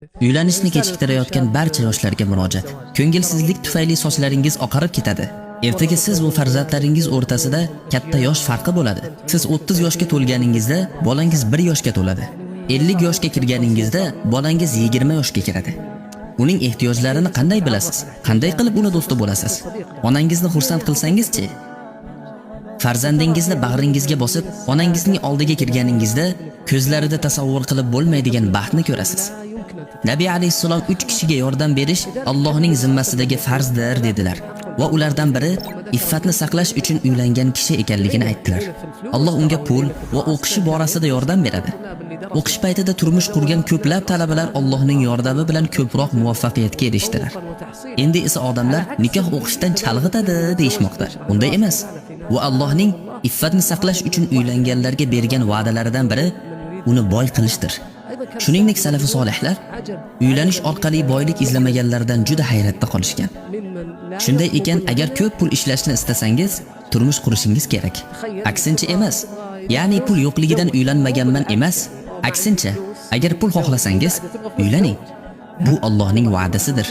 Uylanishni kechiktirayotgan barcha yoshlarga murojaat. Ko'ngilsizlik tufayli sochlaringiz oqarib ketadi. Ertaga siz va farzandlaringiz o'rtasida katta yosh farqi bo'ladi. Siz 30 yoshga to'lganingizda bolangiz 1 yoshga to'ladi. 50 yoshga kirganingizda bolangiz 20 yoshga kiradi. Uning ehtiyojlarini qanday bilasiz? Qanday qilib uni do'sti bo'lasiz? Onangizni xursand qilsangizchi? Farzandingizni bag'ringizga bosib, onangizning oldiga kirganingizda ko'zlarida tasavvur qilib bo'lmaydigan baxtni ko'rasiz. Nabiy alayhissalom 3 kishiga yordam berish Allohning zimmasidagi farzdir dedilar. Va ulardan biri iffatni saqlash uchun uylangan kishi ekanligini aytdilar. Alloh unga pul va o'qishi borasida yordam beradi. O'qish paytida turmush qurgan ko'plab talabalar Allohning yordami bilan ko'proq muvaffaqiyatga erishdilar. Endi esa odamlar nikoh o'qishdan chalg'itadi deyishmoqda. Unday emas. Va Allohning iffatni saqlash uchun uylanganlarga bergan va'dalaridan biri uni boy qilishdir. Shuningdek, salafi solihlar uylanish orqali boylik izlamaganlardan juda hayratda qolishgan. Shunday ekan, agar ko'p pul ishlashni istasangiz, turmush qurishingiz kerak. Aksincha emas. Ya'ni pul yo'qligidan uylanmaganman emas. Aksincha, agar pul xohlasangiz, uylaning. Bu Allohning va'dasidir.